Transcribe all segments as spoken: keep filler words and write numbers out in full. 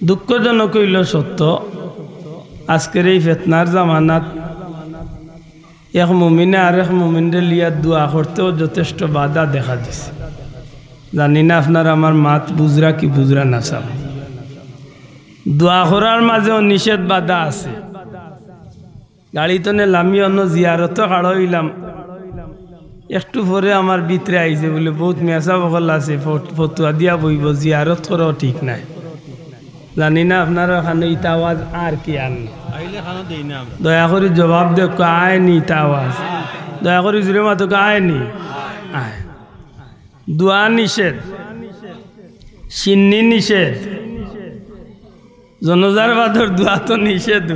দুঃখজনক অইলো সত্য, আজকের এই ফিতনার জামানাত এক মুমিনে আরেক মুমিনরে লইয়া দোয়া করতেও যথেষ্ট বাধা দেখা দিছে। জানি না আপনারা আমার মাত বুঝরা কি বুঝরা না চাও। দোয়া করার মাঝেও নিষেধ বাধা আছে। গাড়ি তনে লামি অনো জিয়ারতো খাড়া অইলাম, একটু পরে আমার ভিতরে আইছে বুলে, "বউত মেসাব অকল আছে, ফত-, ফতুয়া দিয়া বইবো, জিয়ারত করাও ঠিক নায়।" জানি না আপনারা অখানো ইতা আওয়াজ আর কি আর না। আইলে খানো দেই না আমরা। দয়া করি জবাব দেউক্কা, আয় নি ইতা আওয়াজ? দয়া করি জুরে মাতউক্কা, আয় নি? আয়। দোয়া নিষেধ, শিন্নি নিষেধ, জনাজার বাদর দোয়া তো নিষেধ।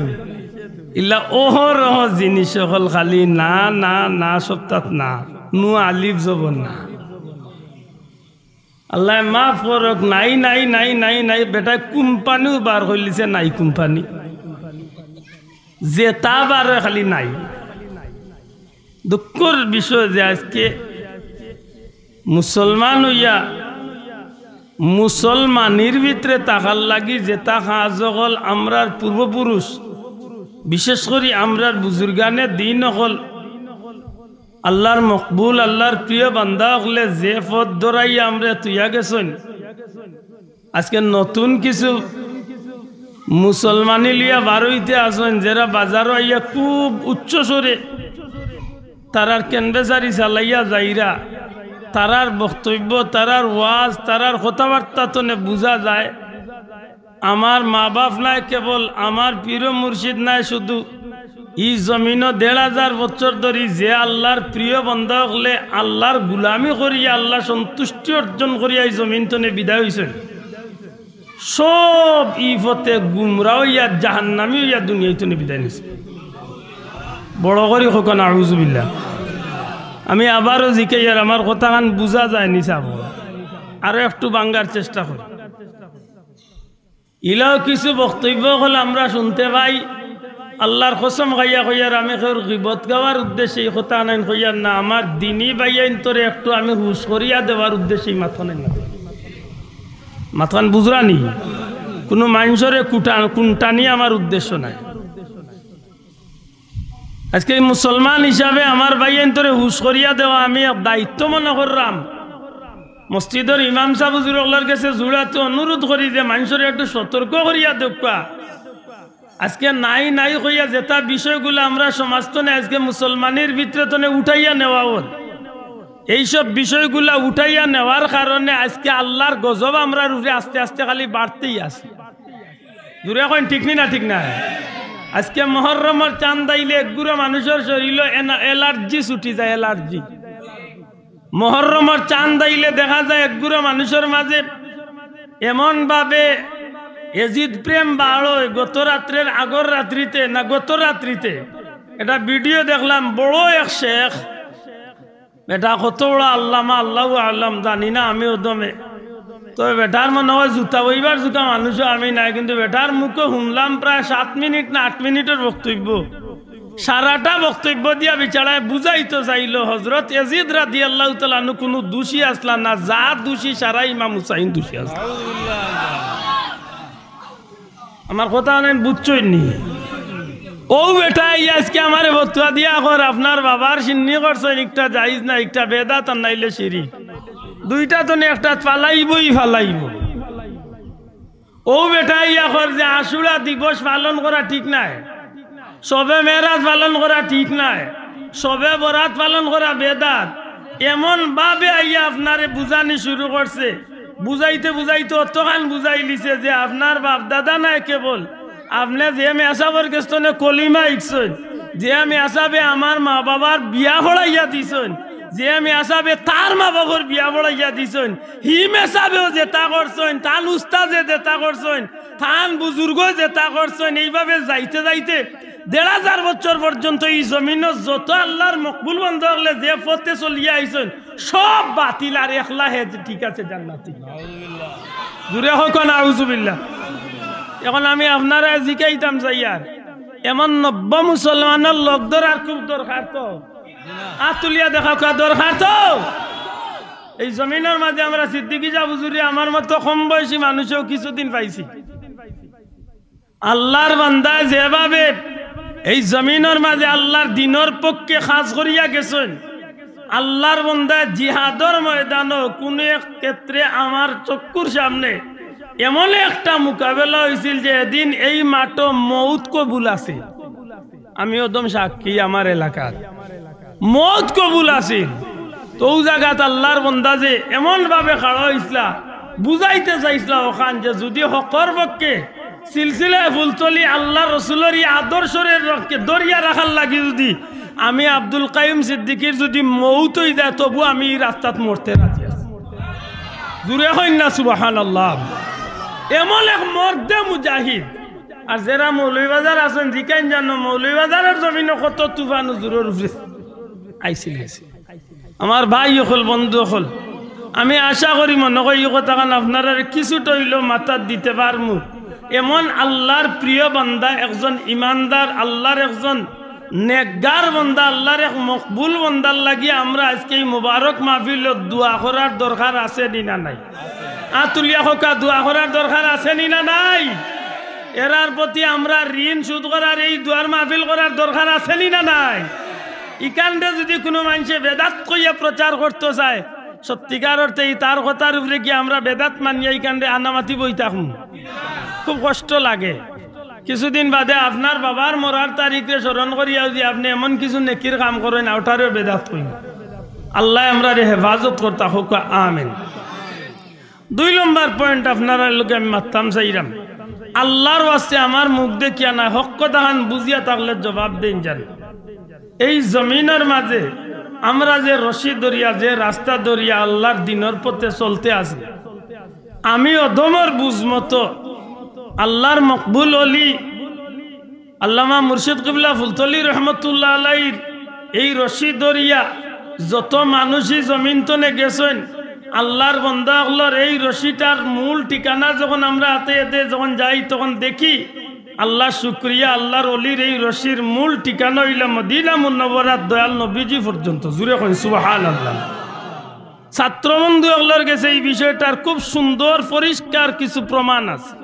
ইলা অহরহ জিনিস অকল খালি না, না, না, সপ্তাত না, নু আলিফ জবর না। আল্লায় মাফ করউক, নাই, নাই, নাই, নাই, নাই, বেটায় কোম্পানিও বার করিলিছে, নাই কোম্পানি। যেতা বার অয় খালি নাই। দুঃখর বিষয় যে আজকে মুসলমান অইয়া মুসলমানির ভিতরে থাকার লাগি যেতা কাজ অকল আমরার পূর্বপুরুষ, বিশেষ করি আমরার বুজুর্গানে দিন অকল, আল্লার মকবুল, আল্লার প্রিয় বান্দা অকলে যে পথ ধরাইয়া আমরারে থইয়া গেছইন, আজকে নতুন কিছু মুসলমানি লইয়া বার অইতে আছইন, যেরা বাজারো আইয়া খুব উচ্চ স্বরে তারার ক্যানভেসারি চালাইয়া যাইরা, তারার বক্তব্য, তারার ওয়াজ, তারার কথাবার্তা তনে বুঝা যায় আমার মা বাপ নায় কেবল, আমার পীর মুর্শিদ নায় শুধু, ই জমিনো দেড় হাজার বছর ধরি যে আল্লার প্রিয় বন্দা অকলে আল্লার গুলামি করিয়া, আল্লার সন্তুষ্টি অর্জন করিয়া ই জমিন তনে বিদায় অইছইন, সব ই পথে গুমরা অইয়া, জাহান্নামি অইয়া দুনিয়া তনে বিদায় নিছে। বড় করি কউক্কা, নাউজুবিল্লাহ। আমি আবারও জিকাইয়ার, আমার কথাখান বুঝা যায়নি চাব, আরো একটু ভাঙ্গার চেষ্টা করি। ইলাও কিছু বক্তব্য অকল আমরা শুনতে পাই। আল্লার কসম খাইয়া কইয়ার, আমি কেউর গিবত গাওয়ার উদ্দেশ্যে ই কথা নাইন কইয়ার না, আমার দিনী ভাইয়াইন্তরে একটু আমি হুশ করিয়া দেওয়ার উদ্দেশ্যে ই মাতখান নাইন। মাতখান বুঝরা নি? কুনু মানষরে কুটা-, কুনটানি আমার উদ্দেশ্য নায়। আজকে ই মুসলমান হিসাবে আমার ভাইয়াইন্তরে হুশ করিয়া দেওয়া আমি এক দায়িত্ব মনে কররাম। মসজিদর ইমাম সাব হুজুর অকলর গেছে জুড়াতে অনুরোধ করি যে মানষরে একটু সতর্ক করিয়া দেউক্কা। আজকে নাই নাই কইয়া যেতা বিষয়গুলা আমরা সমাজ তনে আজকে মুসলমানির ভিতরে তনে উঠাইয়া নেওয়া অর, এইসব বিষয়গুলা উঠাইয়া নেওয়ার কারণে আজকে আল্লার গজব আমরার উপরে আস্তে আস্তে খালি বাড়তেই আছে। জুরে কইন, ঠিক নি না? ঠিক না? আজকে মহরমর চান্দ আইলে একগুরা মানুষর শরীলো এনা-, অ্যালার্জি ছুটি যায়, অ্যালার্জি। মহরমর চান্দ আইলে দেখা যায় একগুরা মানুষর মাঝে এমন ভাবে এজিদ প্রেম বাড়য়। গত রাত্রের আগর রাত্রিতে, না, গত রাত্রিতে একটা ভিডিও দেখলাম, বড় এক শেখ, বেটা কত বড় আল্লামা, আল্লাহু আল্লাম, জানি না আমি ওদমে। তবে বেটার মনে হয় জুতা বইবার জুতা মানুষও আমি নাই, কিন্তু বেটার মুখে শুনলাম প্রায় সাত মিনিট না আট মিনিটর বক্তব্য। সারাটা বক্তব্য দিয়া বিচারায় বুঝাইতো চাইলো হজরত এজিদ রাদিয়াল্লাহু তাআলা আনহু কুনু দোষী আসলা না, যা দোষী সারা ইমাম হুসাইন দোষী আসলা। আমার কথা অনেক বুঝছইন নি? ও বেটা, এই আজকে আমারে ফতুয়া দিয়া কর, আপনার বাবার শিন্নি করছইন, একটা জায়েজ না, একটা বেদাত আর নাইলে শিরিক। দুইটা তনে একটা ফালাইবই ফালাইব। ও বেটা, ইয়া কর যে আশুরা দিবস পালন করা ঠিক নায়, শবে মেরাজ পালন করা ঠিক নায়, শবে বরাত পালন করা বেদাত। এমন ভাবে আইয়া আপনারে বুঝানি শুরু করছে, বুঝাইতে বুঝাইতে অতখান বুঝাইলিছে যে আপনার বাপ দাদা নায় কেবল, আপনে যে মেসাবর গেছ তনে কলিমা হিকছইন, যে মেসাবে আমার মা বাবার বিয়া পড়াইয়া দিছইন, যে মেসাবে তার মা বাবার বিয়া পড়াইয়া দিছইন, হি মেসাবেও যেতা করছইন, তান উস্তাদে যেতা করছইন, তান বুজুর্গ যেতা করছইন, এইভাবে যাইতে যাইতে দেড় হাজার বছর পর্যন্ত ই জমিনো যত আল্লার মকবুল বন্দা অকলে যে পথে চলিয়া আইছইন, সব বাতিল, আর একলা হে যে ঠিক আছে, জান্নাতি। জুরে কউক্কা, নাউজুবিল্লাহ। এখন আমি আপনারারে জিকাইতাম চাইয়ার, এমন নব্য মুসলমানর লগ ধরার খুব দরকার তো। আত তুলিয়া দেখাউক্কা, দরকার তো। এই জমিনর মাঝে আমরা সিদ্দিকী সাব হুজুরে আমার মতো কম বয়সী মানুষও কিছুদিন পাইছি। আল্লাহর বান্দায় যেভাবে এই জমিনর মাঝে আল্লাহর দ্বীনর পক্ষে কাজ করিয়া গেছইন, আল্লাহর বান্দায় জিহাদর ময়দানো কুনু এক ক্ষেত্রে আমার চক্ষুর সামনে এমন একটা মোকাবেলা অইছিল যে এদিন এই মাঠো মউত কবুল আছিল। আমি অদম সাক্ষী, আমার এলাকার মউত কবুল আছিল। তো অউ জাগাত আল্লাহর বান্দা যে এমন ভাবে খাড়া অইছলা, বুঝাইতে চাইছলা অখান যে যুদি হকর পক্ষে সিলসিলায়ে ফুলতলি আল্লাহর রসুলর ই আদর্শরে রক্ষে ধরিয়া রাখার লাগি যুদি আমি আব্দুল কাইয়ুম সিদ্দিকীর যুদি মউত অই যায়, তবু আমি ই রাস্তাত মরতে রাজি আছি। জুরে কইন না সুবহানাল্লাহ। এমন এক মর্দে মুজাহিদ। আর যেরা মৌলভীবাজার আছইন, জিকাইন জানো, মৌলভীবাজারর জমিনো কত তুফান হুজুরর উপরে আইছিল গেছে। আমার ভাই অকল, বন্ধু অকল, আমি আশা করি মনো করি ই কথাখান আপনারারে কিছুটা অইলেও মাথাত দিতে পারমু। এমন আল্লাহর প্রিয় বান্দা, একজন ইমানদার, আল্লাহর একজন নেকগার বান্দা, আল্লাহর এক মকবুল বান্দার লাগি আমরা আজকে ই মুবারক মাহফিলো দোয়া করার দরকার আছে নি না নাই? আত তুলিয়া কউক্কা, দোয়া করার দরকার আছে নি না নাই? এরার প্রতি আমরা ঋণ শোধ করার, এই দোয়ার মাহফিল করার দরকার আছে নি না নাই? ইখানরে যুদি কুনু মানষে বেদাত কইয়া প্রচার করতো চায়, সত্যিকার অর্থে ই তার কথার উপরে গিয়া আমরা বেদাত মানিয়া ইখানরে আনামাতি বই থাকমু। খুব কষ্ট লাগে। কিছুদিন বাদে আপনার বাবার মরার তারিখরে স্মরণ করিয়া যুদি আপনে এমন কিছু নেকির কাম করইন, অটারেও বেদাত কইন। আল্লায় আমরারে হেফাজত করতা কউক্কা, আমিন। দুই নম্বর point আপনারার লগে আমি মাততাম চাইরাম, আল্লাহর ওয়াস্তে আমার মুখ দেখিয়া নায়, হক কথাখান বুঝিয়া থাকলে জবাব দেইন যান। এই জমিনর মাঝে আমরা যে রশি ধরিয়া, যে রাস্তা ধরিয়া আল্লাহর দ্বীনর পথে চলতে আছি, আমি অদমর বুঝ মতো আল্লাহর মকবুল অলি আল্লামা মুর্শিদ কিবলা ফুলতলি রহমতুল্লাহ আলাইহির এই রশি ধরিয়া যত মানুষই জমিন তনে গেছইন, আল্লাহর বন্দা অকলর এই রশিটার মূল ঠিকানা যখন আমরা আতে আতে যখন যাই, তখন দেখি আল্লাহর শুকরিয়া, আল্লাহর অলির এই রশির মূল ঠিকানা অইলা মদিনা মুনাওয়ারার দয়াল নবীজি পর্যন্ত। জুরে কইন সুবহানাল্লাহ। ছাত্রবন্ধু অকলর গেছে ই বিষয়টার খুব সুন্দর পরিষ্কার কিছু প্রমাণ আছে।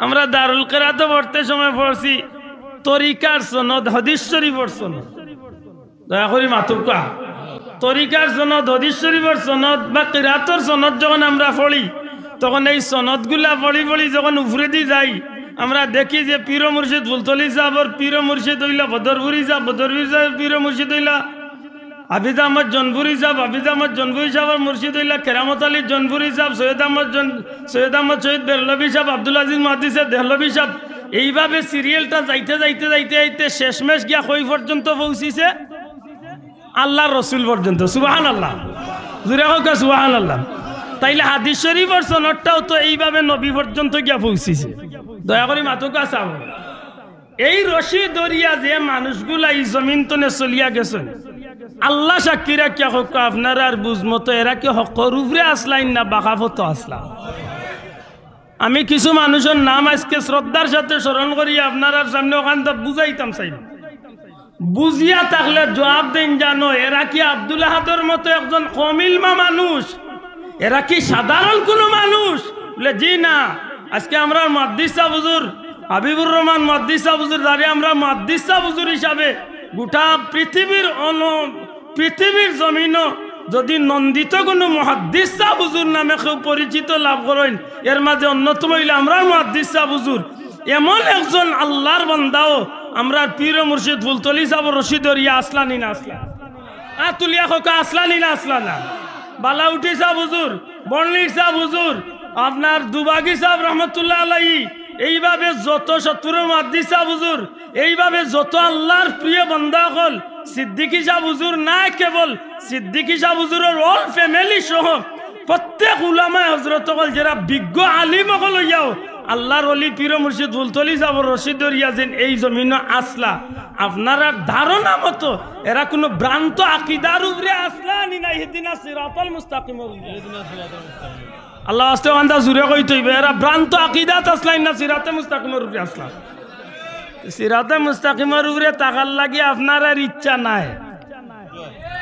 আমরা দারুল কেরাতো পড়তে সময় পড়ছি তরিকার সনদ, হাদিস শরীফর সনদ। দয়া করি মাতউক্কা। তরিকার সনদ, হাদিস শরীফর সনদ বা কিরাতর সনদ যখন আমরা পড়ি, তখন এই সনদগুলা পড়ি পড়ি যখন উপরেদি যাই, আমরা দেখি যে পীর মুর্শিদ ফুলতলি সাবর পীর মুর্শিদ অইলা বদরপুরি সাব, বদরপুরি সাবর পীর মুর্শিদ অইলা হাফিজ আহমদ জনপুরি সাব, হাফিজ আহমদ জনপুরি সাবর মুর্শিদ অইলা কেরামত আলী জনপুরি সাব, সৈয়দ আহমদ জন-, সৈয়দ আহমদ শহীদ বেরলভী সাব, আব্দুল আজিজ মুহাদ্দিসে দেহলভী সাব। এইভাবে সিরিয়ালটা যাইতে যাইতে যাইতে যাইতে শেষমেশ গিয়া কই পর্যন্ত পৌঁছিছে? আল্লাহর রসুল পর্যন্ত। সুবহানাল্লাহ। জুরে কউক্কা সুবহানাল্লাহ। তাইলে হাদিস শরীফর সনদটাও তো এইভাবে নবী পর্যন্ত গিয়া পৌঁছিছে। দয়া করি মাতউক্কা চাও। এই রশি ধরিয়া যে মানুষগুলা ই জমিন তনে চলিয়া গেছইন, আল্লাহ সাক্ষী রাখিয়া কউক্কা, আপনারার বুঝ মতো এরা কি হকর উপরে আছলাইন না বাঁকা পথো আছলা? আমি কিছু মানুষর নাম আজকে শ্রদ্ধার সাথে স্মরণ করি, আপনারার সামনে অখানতা বুঝাইতাম চাই। বুঝিয়া থাকলে জবাব দেইন জানো, এরা কি আব্দুল আহাদর মতো একজন কম ইলমা মানুষ? এরা কি সাধারণ কুনু মানুষ? বলে, জি না। আজকে আমরার মুহাদ্দিস সাব হুজুর হাবিবুর রহমান মুহাদ্দিস সাব হুজুর, যারে আমরা মুহাদ্দিস সাব হুজুর হিসাবে গোটা পৃথিবীর অন-, পৃথিবীর জমিনো যদি নন্দিত কুনু মুহাদ্দিস সাব হুজুর নামে কেউ পরিচিত লাভ করইন, এর মাঝে অন্যতম অইলা আমরার মুহাদ্দিস সাব হুজুর। এমন একজন আল্লাহর বান্দাও আমরার পীর মুর্শিদ ফুলতলি সাবর রশি ধরিয়া আছলা নি না আছলা? আত তুলিয়া কউক্কা, আছলা নি না আছলা না? বালাউটি সাব হুজুর, বর্ণিক সাব হুজুর, আপনার দুবাগি সাব রহমতুল্লাহ আলাইহি, এইভাবে যত সত্তর মুহাদ্দিস সাব হুজুর, এইভাবে যত আল্লাহর প্রিয় বান্দা অকল, সিদ্দিকী সাব হুজুর না কেবল, সিদ্দিকী সাব হুজুরর all family সহ প্রত্যেক উলামায়ে হজরত অকল, যেরা বিজ্ঞ আলিম অকল অইয়াও আল্লাহর অলি পীর মুর্শিদ ফুলতলি সাবর রশি ধরিয়া যেন এই জমিনো আছলা, আপনারার ধারণা মতো এরা কুনু ভ্রান্ত আকিদার উপরে আছলা নি না ইহদিনাস সিরাতাল মুস্তাকিমর উপরে? আল্লাহর ওয়াস্তে অখানতা জুরে কইতে অইবো, এরা ভ্রান্ত আকিদাত আছলা নি না সিরাতে মুস্তাকিমর উপরে আছলা? সিরাতে মুস্তাকিমর উপরে থাকার লাগি আপনারার ইচ্ছা নাই।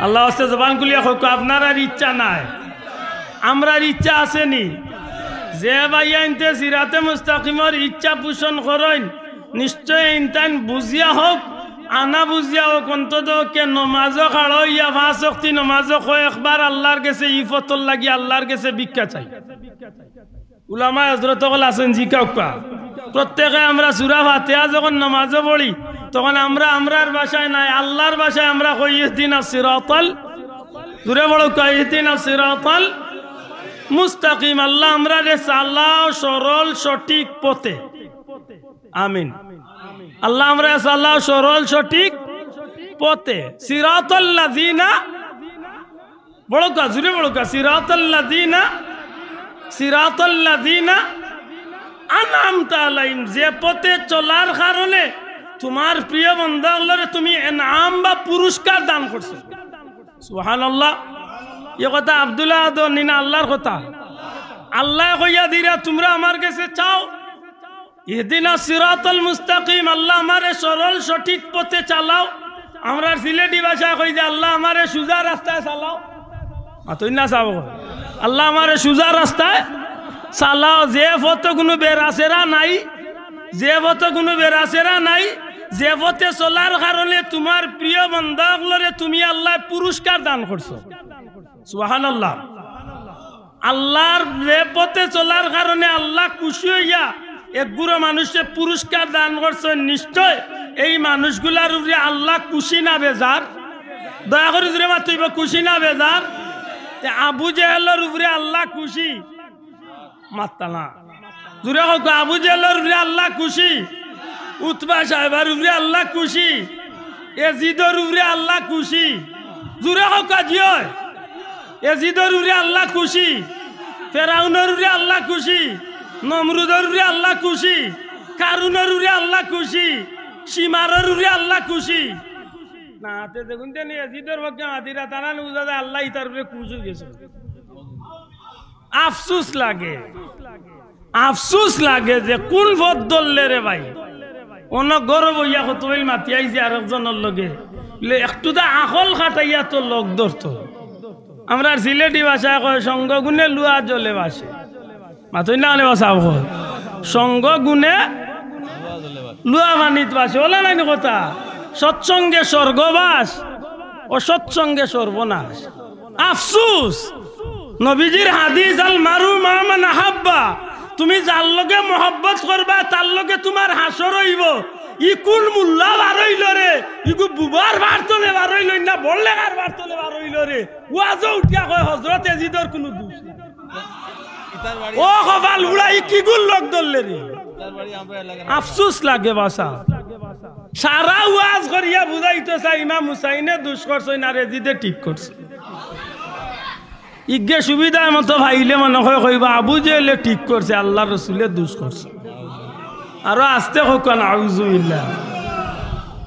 আল্লাহর ওয়াস্তে জবান খুলিয়া কউক্কা, আপনারার ইচ্ছা নাই, আমরার ইচ্ছা আছে নি। যে ভাইয়াইন্তে সিরাতে মুস্তাকিমর ইচ্ছা পোষণ করইন, নিশ্চয় ইনতাইন বুঝিয়া হউক, আনা বুঝিয়া হউক, অন্তত কে নমাজো খাড়া অইয়া পাঁচ ওয়াক্তি নমাজো কয় একবার আল্লার গেছে ই পথর লাগি আল্লার গেছে ভিক্ষা চাই। উলামা হজরত অকল আছইন, জিকাউক্কা। প্রত্যেকে আমরা সূরা ফাতিহা যখন নমাজো পড়ি, তখন আমরা আমরার ভাষায় নায়, আল্লার ভাষায় আমরা কই, "ইহদিনাস সিরাতাল", জুরে বলো, কই, "ইহদিনাস সিরাতাল মুস্তাকিম।" আল্লাহ আমরারে চালাও সরল সঠিক পথে। আমিন। আল্লাহ আমরারে চালাও সরল সঠিক পথে। সিরাতাল্লাযিনা বড়কা, জুরে বড়কা, সিরাতাল্লাযিনা, সিরাতাল্লাযিনা আনআমতা আলাইহিম, যে পথে চলার কারণে তুমার প্রিয় বান্দা অকলরে তুমি এনাম বা পুরস্কার দান করছো। সুবহানাল্লাহ। ই কথা আব্দুল্লাহ আদর নি না আল্লার কথা? আল্লায় কইয়া দিরা, তুমরা আমার গেছে চাও, ইহদিনাস সিরাতাল মুস্তাকিম, আল্লাহ আমারে সরল সঠিক পথে চালাও। আমরার সিলেটি ভাষায় কই যে, "আল্লাহ আমারে সুজা রাস্তায় চালাও।" মাতইন না চাও। "আল্লাহ আমারে সুজা রাস্তায় চালাও।" যে পথো কুনু বেড়াছেড়া নাই, যে পথো কুনু বেড়াছেড়া নাই, যে পথে চলার কারণে তুমার প্রিয় বান্দা অকলরে তুমি আল্লায় পুরস্কার দান করছো। সুবহানাল্লাহ। আল্লার যে পথে চলার কারণে আল্লাহ খুশি অইয়া এক গুরু মানুষরে পুরস্কার দান করছইন, নিশ্চয় এই মানুষগুলার উপরে আল্লাহ খুশি না বেজার? দয়া করি জুরে মাতইবা, খুশি না বেজার? তে আবু জেহেলর উপরে আল্লাহ খুশি? মাততা না। জুরে কউক্কা, আবু জেহেলর উপরে আল্লাহ খুশি, উতবা সাহেবর উপরে আল্লাহ খুশি, এজিদর উপরে আল্লাহ খুশি। জুরে কউক্কা, জি অয়। এজিদর উপরে আল্লাহ খুশি, ফেরাউনর উপরে আল্লাহ খুশি, নমরুদর উপরে আল্লাহ খুশি, কারুনর উপরে আল্লাহ খুশি, সিমারর উপরে আল্লাহ খুশি। না, তে দেখইন তে নি এজিদর পক্ষে মাতিরা, তারা নি বুঝা যায় আল্লাহ ইতার উপরে খুশি অইগেছে। আফসুস লাগে, আফসুস লাগে যে কুন পথ ধরলে রে ভাই। অনো গরব অইয়া কতবিল মাতি আইছে আরকজনর লগে, বুলে একটু দা আকল খাটাইয়া তো লগ ধরতো। আমরার সিলেটি ভাষায় কয়, "সঙ্গ গুণে লুয়া জলে ভাসে।" মাতইন না কেনে বা চাও কয়, "সঙ্গ গুণে লুয়া পানিত ভাসে।" অলা নায়নি কথা? সৎসঙ্গে স্বর্গবাস, অসৎসঙ্গে সর্বনাশ। আফসুস, নবীজির হাদিস, "আল মারু মা মান আহাব্বা", তুমি যার লগে মহব্বত করবা, তার লগে তুমার হাশর অইবো। ই কুন মুল্লা বারইলো রে, ইগু বুবার বার তলে বারইলো না, বড়লেখার বার তলে বারইলো রে। ওয়াজো উঠিয়া কয়, "হজরত এজিদর কুনু দুষ নাই।" ও কপাল উড়া, ই কিগুর লগ ধরলে রে? আফসুস লাগে বাসা। সারা ওয়াজ করিয়া বুঝাইতো চায় ইমাম হুসাইনে দুষ করছইন আর এজিদে ঠিক করছে। ইগে সুবিধার মতো পাইলে মনে কয় কইবা, "আবু জেহেলে ঠিক করছে, আল্লার রসুলে দুষ করছে।" আরো আস্তে কউক্কা, "নাউজুবিল্লাহ।"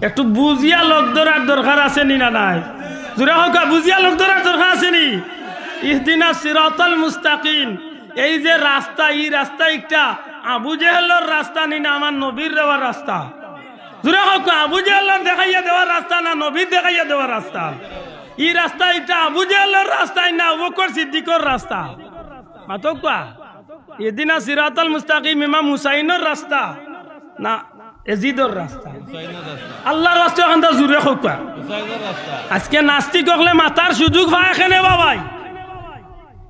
একটু বুঝিয়া লগ ধরার দরকার আছে নি না নাই? জুরে কউক্কা, বুঝিয়া লগ ধরার দরকার আছে নি? ইহদিনাস সিরাতাল মুস্তাকিম, এই যে রাস্তা, ই রাস্তা একটা আবু জেহেলর রাস্তা নি না আমার নবীর দেওয়া রাস্তা? জুরে কউক্কা, আবু জেহেলর দেখাইয়া দেওয়া রাস্তা না নবীর দেখাইয়া দেওয়া রাস্তা? ই রাস্তা একটা আবু জেহেলর রাস্তা না আবু বকর সিদ্দিকর রাস্তা? মাতউক্কা। ইহদিনাস সিরাতাল মুস্তাকিম ইমাম হুসাইনর রাস্তা না এজিদর রাস্তা? আল্লার ওয়াস্তে অখানতা জুরে কউক্কা। আজকে নাস্তিক অকলে মাতার সুযোগ পায় কেনে বা ভাই?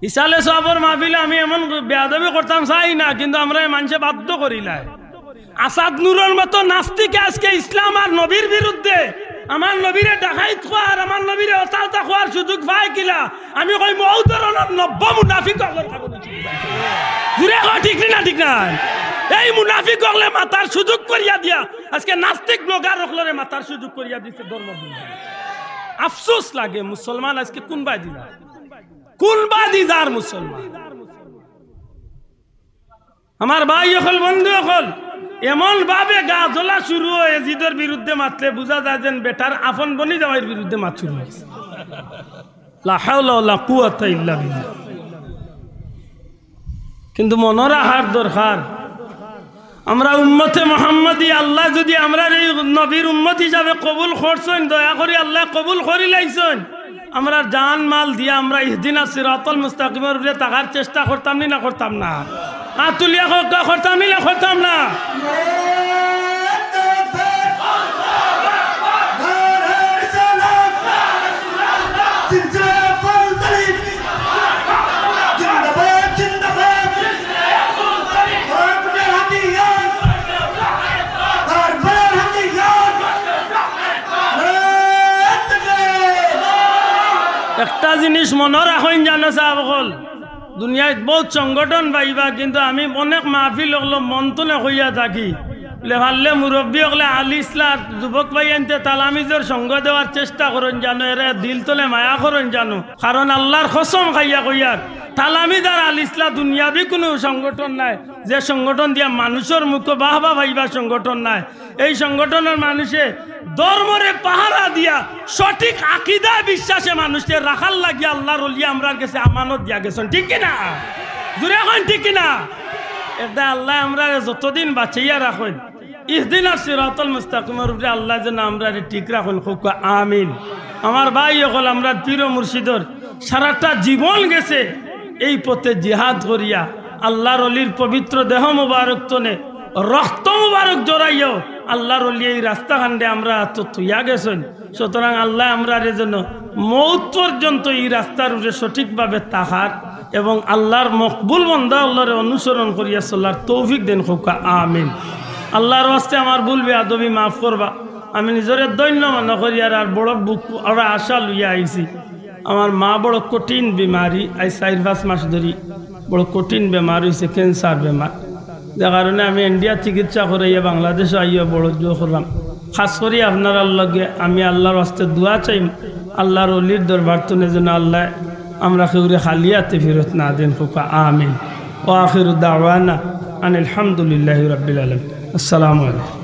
ইসালে সওয়াবর মাহফিলে আমি এমন বেয়াদবি করতাম চাই না, কিন্তু আমরারে মানষে বাধ্য করিলায়। আসাদ নূরর মতো নাস্তিকে আজকে ইসলাম আর নবীর বিরুদ্ধে, আমার নবীরে ডাকাইত কওয়ার, আমার নবীরে অতা অতা কওয়ার সুযোগ পায় কিলা? আমি কই, অউ ধরনর নব্য মুনাফিক অকলর কারণে। জুরে কও, ঠিক নি না, ঠিক না? এই মুনাফিক অকলে মাতার সুযোগ করিয়া দিয়া আজকে নাস্তিক ব্লগার অকলরে মাতার সুযোগ করিয়া দিছে ধর্ম। আফসোস লাগে, মুসলমান আজকে কুনবায়দি যার, কুনবায়দি যার মুসলমান। আমার ভাই অকল, বন্ধু অকল, এমন ভাবে গা জ্বলা শুরু অয়, এজিদর বিরুদ্ধে মাতলে বুঝা যায় যেন বেটার আপন বনি জামাইর বিরুদ্ধে মাত শুরু অইছে। লা হাওলা ওয়ালা কুওয়াতা ইল্লা বিল্লাহ। কিন্তু মনো রাখার দরকার, আমরা উম্মতে মুহাম্মদী, আল্লায় যুদি আমরারে এই নবীর উম্মত হিসাবে কবুল করছইন, দয়া করি আল্লায় কবুল করিলাইছইন, আমরার জান মাল দিয়া আমরা ইহদিনাস সিরাতাল মুস্তাকিমর উপরে থাকার চেষ্টা করতাম নি না করতাম না? আতুলিয়া কউক্কা, করতাম নি না করতাম না? একটা জিনিস মনো রাখইন জানো সাব অকল, দুনিয়াত বউত সংগঠন পাইবা, কিন্তু আমি অনেক মাহফিল অকলো মন তনে কইয়া থাকি, বুলে পারলে মুরব্বি অকলে আল ইসলার যুবক ভাইয়াইন্তে তালামিজর সঙ্গ দেওয়ার চেষ্টা করইন জানো, এরে দিল তনে মায়া করইন জানো। কারণ আল্লার কসম খাইয়া কইয়ার, তালামিজ আর আল ইসলা দুনিয়াবি কুনু সংগঠন নায়, যে সংগঠন দিয়া মানুষর মুখো বাহবা পাইবা সংগঠন নায়। এই সংগঠনর মানুষে ধর্মরে পাহারা দিয়া সঠিক আকিদায় বিশ্বাসে মানুষরে রাখার লাগি আল্লার অলি আমরার গেছে আমানত দিয়া গেছইন, ঠিক কি না? জুরে কইন, ঠিক কি না? এরদায় আল্লায় আমরারে যতদিন বাচাইয়া রাখইন, ইহদিনাস সিরাতাল মুস্তাকিমর উপরে আল্লায় যেন আমরারে ঠিক রাখইন, কউক্কা আমিন। আমার ভাই অকল, আমরার পীর ও মুর্শিদর সারাটা জীবন গেছে এই পথে জিহাদ করিয়া, আল্লার অলির পবিত্র দেহ মুবারক তনে রক্ত মুবারক জড়াইয়াও আল্লার অলি এই রাস্তাখানরে আমরার আতো থইয়া গেছইন। সুতরাং আল্লায় আমরারে যেন মউত পর্যন্ত এই রাস্তার উপরে সঠিকভাবে থাকার এবং আল্লার মকবুল বন্দা অকলরে অনুসরণ করিয়া চলার তৌফিক দেইন, কউক্কা আমিন। আল্লার ওয়াস্তে আমার ভুল বেয়াদবি মাফ করবা। আমি নিজরে ধন্য মনো করিয়ার, আর বড় বুক, বড় আশা লইয়া আইছি। আমার মা বড় কঠিন বেমারি, আইজ চাইর পাঁচ মাস ধরি বড় কঠিন বেমার অইছে, ক্যান্সার বেমার, যে কারণে আমি ইন্ডিয়া চিকিৎসা করাইয়া বাংলাদেশো আইয়া বড় জোর করলাম। খাস করি আপনারার লগে আমি আল্লার ওয়াস্তে দোয়া চাইমু, আল্লার অলির দরবার তনে যেন আল্লায় আমরা কেউরে খালি আতে ফিরত না দেইন, কউক্কা আমিন। ওয়া আখিরু দাওয়ানা আনিল হামদুলিল্লাহি রাব্বিল আলামিন। আসসালামু আলাইকুম।